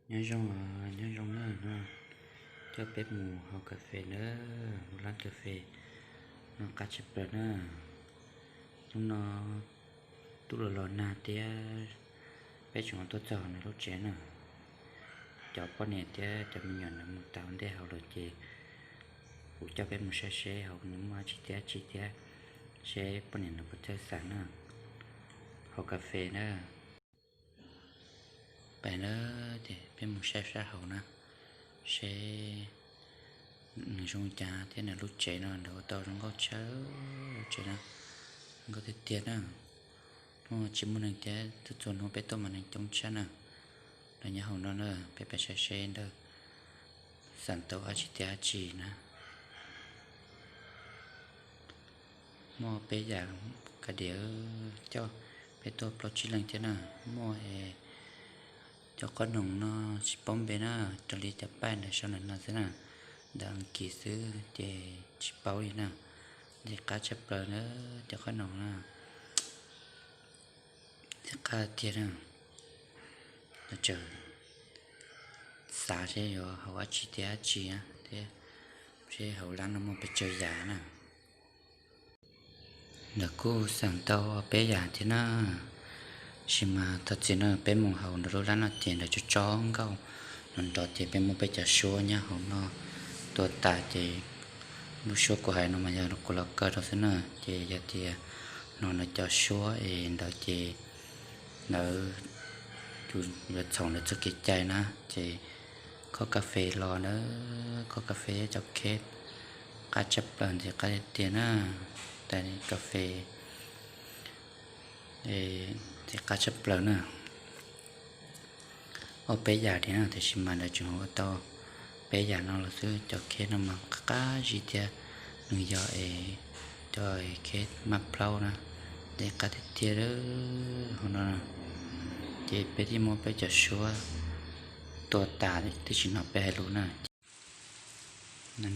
Nyob zoo, nyob zoo na, no coj peb mus haus kas fes na, lub lab kas fes no qab tshaj plaws na. Hnub no twb los los nag thiab, peb tseem tuaj txog nws lub tsev na. Cov poj niam thiab cov me nyuam ntawd mus tau ntej haus lawm ces kuv coj peb mus saib seb hauv nws muaj dab tsi thiab dab tsi thiab, seb poj niam ntawd puas txawj xav na. Haus kas fes na. Peb na, ces peb mus saib sab hauv na, seb nws zoo cas thiab nws lub tsev no nws ua tau zoo nkauj tshaj, lub tsev no zoo nkauj tiag tiag na. Hnub no tsis muaj neeg thiab, txhua txhua hnub peb tuaj mas neeg coob tshaj na. Lawv nyob hauv no na, peb pais saib seb lawv xav tau dab tsi thiab dab tsi na. Muaj peb yam kas diav, coj peb tuaj plaub tsib leeg thiab na. Muaj cov qhob noom no tsis paub npe na, raws li cov paij ntawd sau ntawm no xwb na, ntawv Askiv xwb ces tsis paub li na. Ntxim qab tshaj plaws na, cov qhob noom na, ntxim qab tiag na. Tseem xav seb yuav haus dab tsi thiab dab tsi thiab, seb hauv lab no muaj pes tsawg yam na. Lawv kuj xav tau peb yam thiab na, tab sis mas thov txim no peb mus haus nram lub lab no ces nram tso tso nkauj, nrov nrov ces peb muab peb cov suab nyob hauv no tua tas ces lub suab kuv hais no mas yog kuv los kaw rau xwb na, ces yog tias hnov lawv cov suab es ntawd ces lawv yuav txhaum lawv txoj kev cai na, ces khob kas fes los na, khob kas fes cov kheb qab tshaj plaws ntxim qab tiag tiag na, tas kas fes ntxim qab tshaj plaws na. Ob peb yam li na, tiam sis mas lawv tseem ua tau peb yam no los xwb, cov kheb no mas qab zib thiab, nws yog es cov kheb maj plaub na, ntxim qab tiag tiag hauv no. Ces peb thiaj muab peb cov suab tua tas twb tsis hnov peb hais lus na. No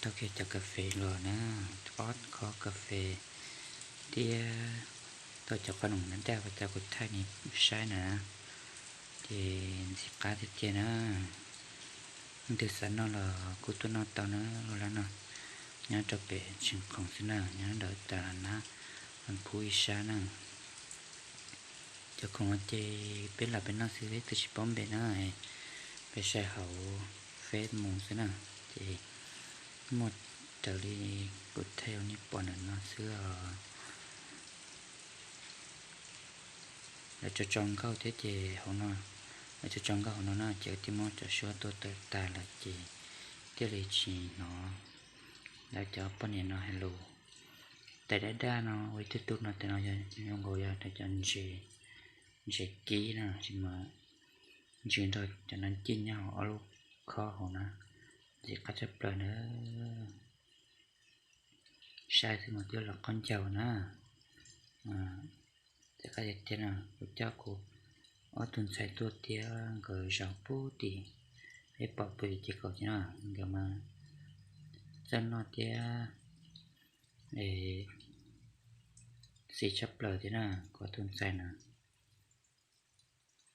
tau kiag cov kas fes los na, ob khob kas fes thiab tau cov qhob noom daj daj uas kuv thaij nej saib na, ces ntxim qab tiag tiag na. Leej twg xav noj los kuj tuaj noj tau na, lub lab no nyob rau pem tseem khoom xwb na, nyob ntawm tas nab phub ib sab na. Cov khoom no ces peb los peb noj xwb, leej twg tsis paub npe na, peb saib hauv Face mus xwb na, ces muaj raws li kuv thaij nej pom ntawm no xwb os. Lawv tso tso nkauj thiab ces hauv no, lawv tso tso nkauj hauv no na, ces thiaj muab cov suab tua tawm tas lawm ces thiaj li tsis hnov lawv cov poj niam no hais lus. Tais daj daj no ua ib tug tub no, tais no yog zoo nkaus yog cov ntses kib na, tab sis mas ntsws nrog cov no cig nyob hauv ob lub khob hauv na, ntxim qab tshaj plaws na. Saib xwb mas twb los qaub ncaug na. Ntxim qab tiag tiag na, kuv coj kuv ob tug ntxhais tuaj thiab nkawd zaum pub tim, peb pom pw tim ces kaum thiab na, nkawd mas txawj noj thiab, xis tshaj plaws thiab na, kuv ob tug ntxhais na.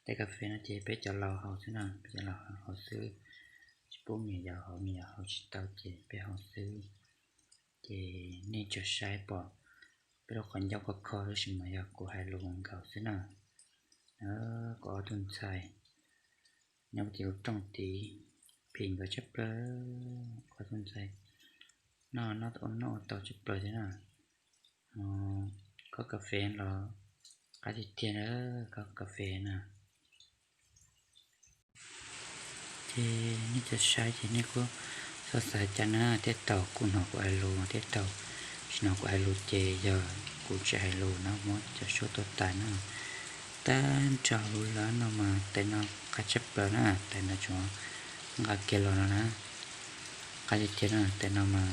Tej kas fes no ces peb cov laus haus xwb na, peb cov laus haus xwb, tsis pub me nyuam yaus haus, me nyuam yaus haus tsis tau ces peb haus xwb. Ces nej tsuas saib pom peb lub qhov ncauj kho kho tab sis mas yog kuv hais lus nkaus xwb na. Kuv ob tug ntxhais nyob tim lub rooj tid, phim nkawd tshaj plaws, kuv ob tug ntxhais noj noj ua tau tshaj plaws thiab na. Khob kas fes los qab tiag tiag na, khob kas fes na. Ces nej cov saib ces nej kuj txhob xav cas na, tej tau kuj hnov kuv hais lus, tej tau tsis hnov kuv hais lus ces yog kuv tsis hais lus na, muab cov suab tua tas na. Tag nrho lub lab no mas tais no qab tshaj plaws na, tais no tsuas nqa kiag los no na. Qab tiag tiag na, tais no mas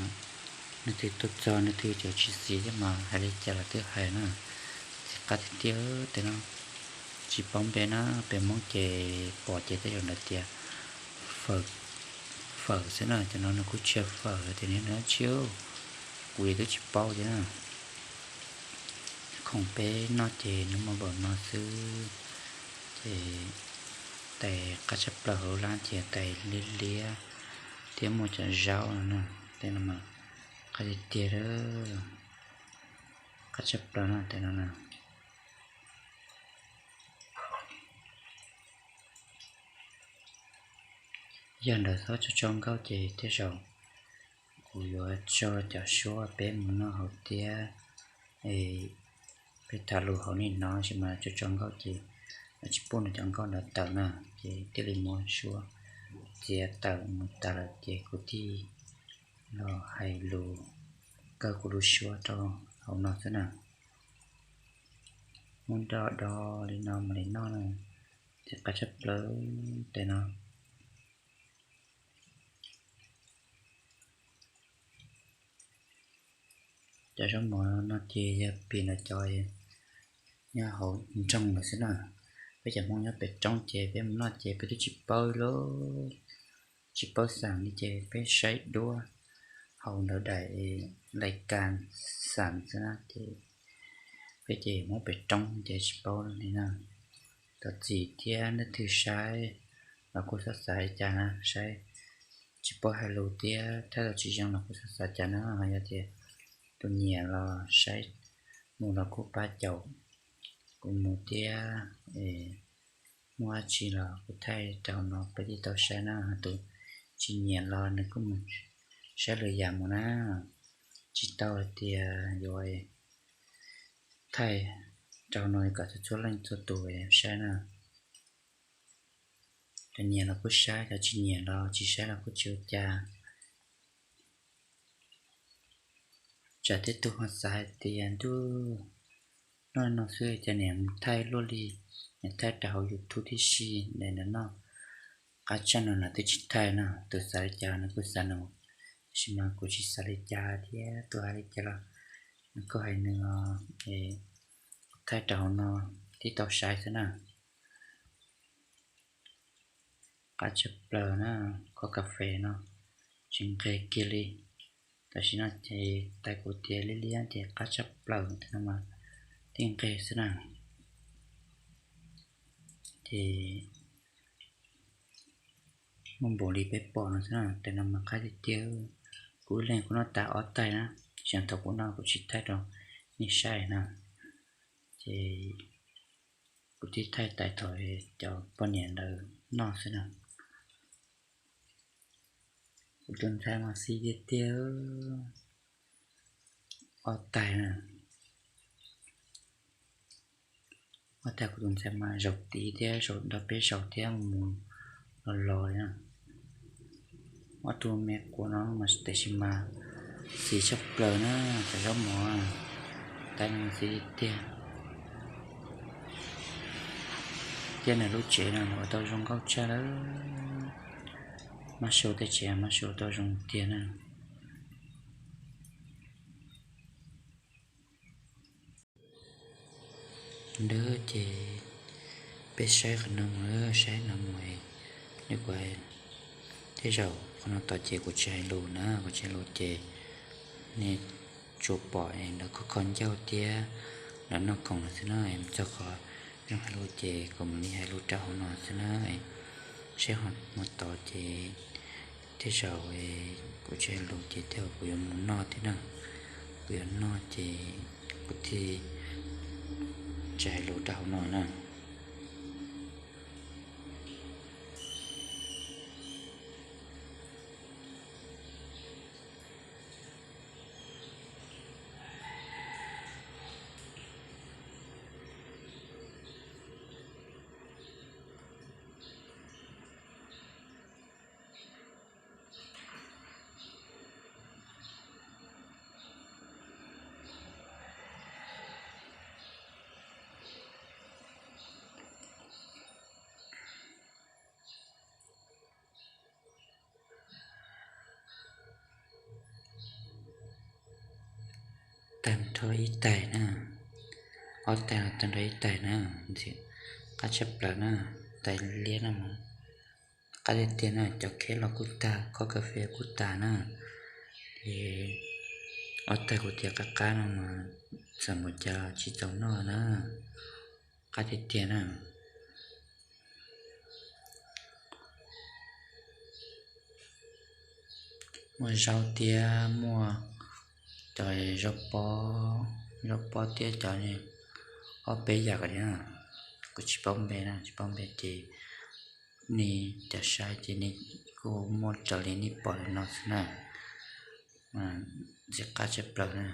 leej twg tuaj txog leej twg cov tsis xis thiab mas hais li cas los twb hais na. Ntxim qab tiag tiag, tais no tsis paub npe na, peb Hmoob ces pom ces tej zaum lawv tias fawm xwb na, cov no nws kuj tsis yog fawm los tias nws dab tsi, kuv twb tsis paub thiab na. Khoom peb noj ces nws muaj npaum no xwb, ces Tais qab tshaj plaws hauv lab ces tais liab liab thiab muaj cov zaub no na. Tais no mas qab tiag tiag, qab tshaj plaws no, tais no na. Yog ntawd txhob tso tso nkauj ces tej zaum kuv yuav tso cov suab peb mus noj hauv thiab. Peb tham lus hauv nej hnov, tab sis mas tso tso nkauj ces tsis pub nws cov nkauj ntawd tawm na, ces thiaj li muab suab txiav tawm mus tas lawm ces kuv thiaj los hais lus, kaw kuv lub suab rau hauv no xwb na. Muab do do li no mam li noj na, ces qab tshaj plaws tais no. Cov zaub mov no ces yog pim ntawm cov nyob hauv nroog lawm xwb na. Peb cov Hmoob nyob pem roob ces peb mus noj ces peb twb tsis paub li, tsis paub xam li ces peb saib duab hauv ntawd daim lais kas xam xwb na ces peb ces Hmoob pem roob ces tsis paub li na. Thov txim thiab, leej twg saib los kuj txhob xav li cas na, saib tsis paub hais lus thiab thaij tau tsis zoo los kuj txhob xav cas na. Yog tias tus nyiam los saib mus los kuj pab caum kuv mus thiab, muaj dab tsi los kuv thaij rau hauv no peb thiaj tau saib na. Tus tsis nyiam los nws kuj mus saib lwm yam mus na, tsis tau hais tias yuav thaij rau hauv no kom txhua txhua leej txhua tus saib na. Cov nyiam los kuj saib, cov tsis nyiam los tsis saib los kuj tsis ua cas. Tsam tej tug ho xav hais tias ntuj, noj no xwb cas niam mus thaij luaj li, niam thaij rau hauv YouTube tib si, ntawm no noj qab tshaj no nws twb tsis thaij no. Tus xav li cas nws kuj xav nws, tab sis mas kuv tsis xav li cas thiab tus hais li cas los nws kuj hais nws os. Kuv thaij rau hauv no thiaj tau saib xwb na. Qab tshaj plaws na, khob kas fes no tsis nqes kiag li. Tam sim no ces tais kuv tias liab liab ces qab tshaj plaws, tais no mas thiaj nqes xwb na. Ces muaj npaum li peb pom no xwb na, tais no mas qab tiag tiag. Kuv ib leeg kuv noj tas ob tais na, tab sis thaum kuv noj kuv tsis thaij rau nej saib na. Ces kuv thiaj thaij tais thaum cov poj niam ntawd noj xwb na. Kuv tus ntxhais mas xis tiag tiag, ob tais na. Ob tais kuv tus ntxhais mas zaum tid thiab zaum nto peb zaug thiab mus los los li na. Ob tug me quav no mas tiam sis mas xis tshaj plaws na, cov zaub mov tais no xis tiag. Thiab nws lub tsev no nws ua tau zoo nkauj tshaj lawm. Mab Su tej tsev Mab Su ua tau zoo tiag na. Ntawd ces peb saib qhov no mus, saib no mus, nej kuv tej zaum qhov no tod ces kuv tsis hais lus na, kuv tsis hais lus ces nej tsuas pom lawv kho kho ncauj thiab lawv noj khoom lawm xwb na. Txog qhov zoo hais lus ces kuv mam li hais lus rau hauv no xwb na. Saib hmo tod ces tej zaum kuv tsis hais lus ces tej zaum kuv yuav mus noj thiab na. Kuv yuav noj ces kuv thiaj tsis hais lus rau hauv no na. Tag nrho ib tais na, ob tais no tag nrho ib tais na, qab tshaj plaws na, tais liab na mas qab tiag tiag na, cov kheb los kuj tag, khob kas fes kuj tas na. Ces ob tais kuv tias qab qab no mas txawm npaum cas los tsis txaus noj na, qab tiag tiag na. Muaj zaub thiab muaj cov zaub pob, zaub pob thiab cov ob peb yam ko na, kuv tsis paub npe na, tsis paub npe ces nej cov saib ces nej kuj muaj raws li nej pom no xwb na. Ntxim qab tshaj plaws na.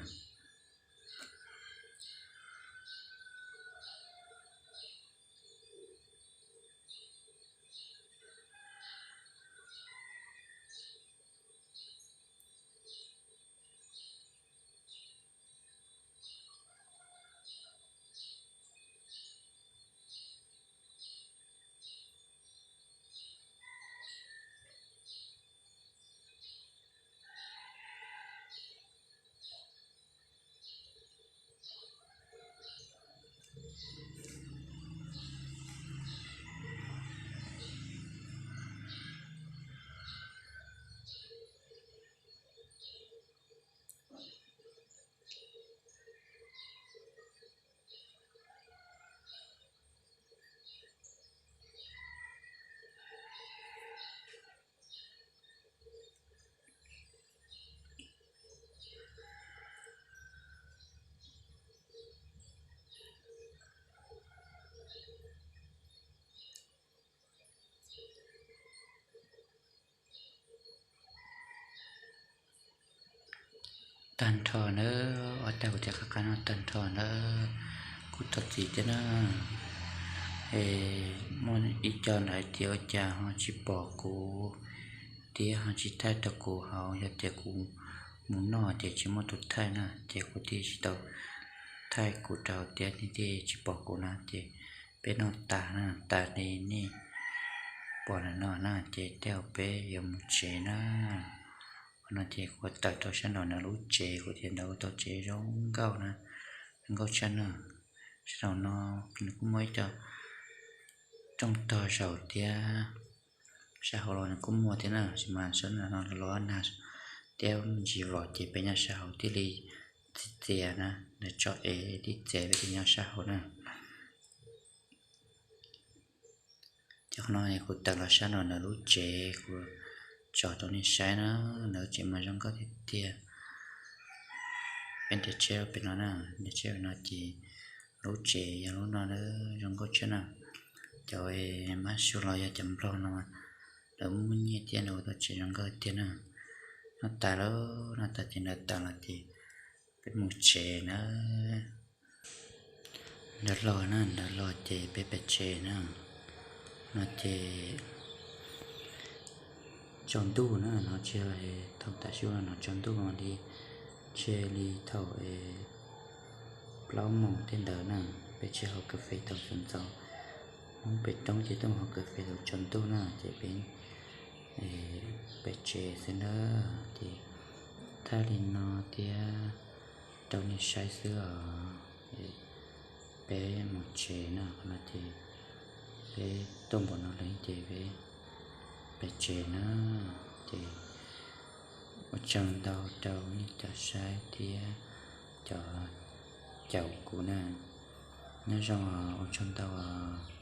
Tag nrho nawb, ob tag kuv cov qab qab no tag nrho nawb, kuj txog txiv thiab na. Es muaj ib co ntawd hais tias ua cas ho tsis pom kuv thiab ho tsis thaij rau kuv haus, yog tias kuv mus noj ces tsis muaj tus thaij na, ces kuv thiaj tsis tau thaij kuv rau thiab nej thiaj tsis pom kuv na. Ces peb noj tas na, tas li nej pom ntawm no na, ces tej zaum peb yuav mus tsev na. Qhov no ces kuv tawm rau sab nraum ntawm lub tsev, kuv tias ntawd ua tau tsev zoo nkauj na, zoo nkauj tshaj na. Sab nraum no nws kuj muaj ib co rooj tog zaum thiab, sab hauv los nws kuj muaj thiab na, tab sis mas sab nraum no los nag thiab me ntsis vom ces peb nyob sab hauv thiaj li txias txias na, nws tso es thiaj txias, peb thiaj nyob sab hauv na. Ces qhov no kuv tawm los sab nraum ntawm lub tsev, kuv tso rau nej saib na, ntawm lub tsev mas zoo nkauj tiag tiag. Peb nres tsheb pem no na, nres tsheb pem no ces lub tsev yog lub no na, zoo nkauj tshaj na. Cov mab su los yog cov nplog no mas lawv muaj nyiaj thiab lawv ua tau tsev zoo nkauj tiag na. Noj tas lawm, noj tas ces nrawm tas los ces peb mus tsev na. Nrawm los na, nrawm los ces peb pem tsev na. No ces tsaus ntuj na, no tsis yog thaum tav su no, no tsaus ntuj no li, ntshe li thaum plaub moos tej ntawd na. Peb tsis haus kas fes tau txaus ntxov, Hmoob pem roob ces tuaj mus haus kas fes thaum tsaus ntuj na, ces peb pem tsev xwb na. Ces thaij li no thiab rau nej saib xwb os. Peb mus tsev na, qhov no ces peb tuaj npaum no lawm ces peb pem tsev na. Ces ua tsaug ntau rau nej cov saib thiab cov caum kuv na. Nyob zoo, ua tsaug ntau os.